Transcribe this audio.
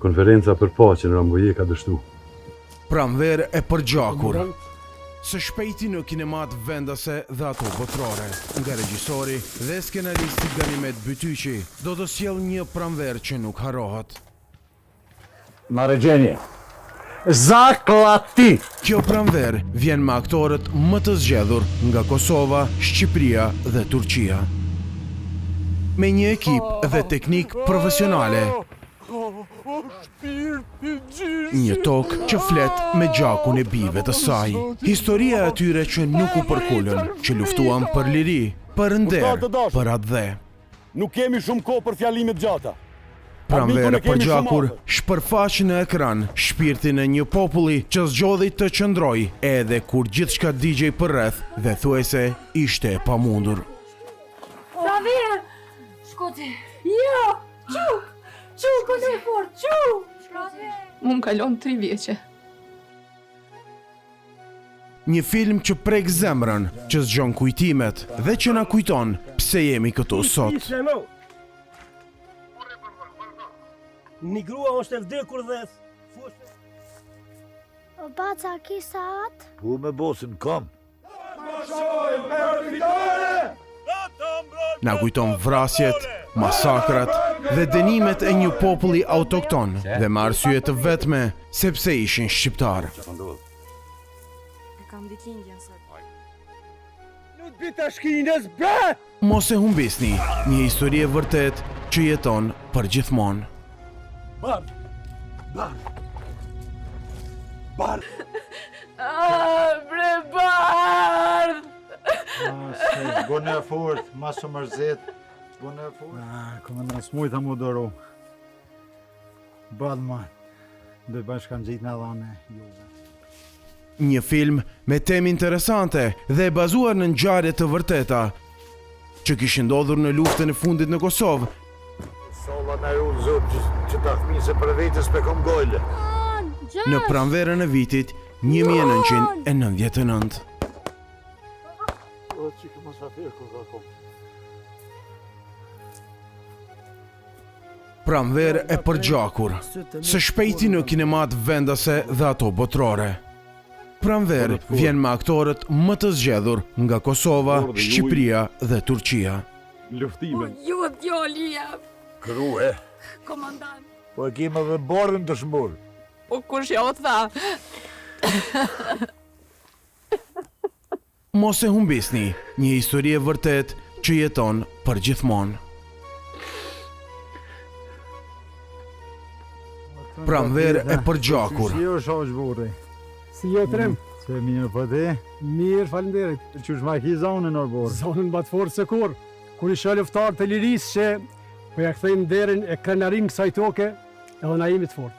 Konferenca për paqe në Rambuje ka dështu. Pranverë e përgjakur. Së shpejti në kinemat vendase dhe ato botërore, nga regjisori dhe skenaristi Ganimet Bytyqi, do të sjellë një pranverë që nuk harrohet. Naređenje. Zaklati! Kjo pranverë vjen me aktorët më të zgjedhur nga Kosova, Shqipëria dhe Turqia. Me një ekip dhe teknikë profesionale. Një tokë që flet me gjakun e bijve të saj. Historia e atyre që nuk u përkulën, që luftuan për liri, për nder, për atdhe. Nuk kemi shumë kohë për fjalime të gjata. Pranverë e përgjakur shpërfaq në ekran shpirtin e një populli që zgjodhi të qëndrojë edhe kur gjithçka digjej përreth dhe thuajse ishte e pamundur. Pranverë! Shko ti! Jo! Çu! Çu, këtu e fort, çu! Mu më kalon tri vjeçe. Një film që prek zemrën, që zgjon kujtimet dhe që na kujton pse jemi këtu sot. Një grua është e vdekur dhe O baca, ki saat? Po me bosin, kam. Na kujton vrasjet, masakrat dhe dënimet e një populli autokton dhe me arsye të vetme sepse ishin shqiptarë. E kam ditëlindjen sot. Mos e humbisni, një histori e vërtetë që jeton përgjithmonë. Bardh! Bardh! Bardh! Ah, bre bardh! Bune e fort, ma së mërzit. Bune e fort. Ah, komandant, s'mujta mu doru. Bardh ma. Do i bashkë kanë gjitë në dhane. Një film me temë interesante dhe e bazuar në ngjarje të vërteta që kishin ndodhur në luftën e fundit në Kosovë. Salla na ruan Zot që ta fëmijë se për vete s'pe kom gojle. Në pranverën e vitit 1999. O çikë musafir ku ka kom. Pranverë e përgjakur, së shpejti në kinemat vendase dhe ato botërore. Pranverë vjen me aktorët më të zgjedhur nga Kosova, Shqipëria dhe Turqia. Luftimin. Po jo, djali jam. Krue. Komandant. Po e kemë edhe bardhin të shmbur. Po kush ja u tha? Mos e humbisni, një histori e vërtetë që jeton përgjithmonë. Pranverë e përgjakur. Si është hoxhë burri? Si je trim? Se mirë po ti? Mirë, faleminderit. Qysh ma ki zonën or burrë? Zonën ma të fortë se kurrë. Kur i shoh luftëtarët e lirisë që po ja kthejnë nderin e krenarinë kësaj toke, edhe na jemi të fortë.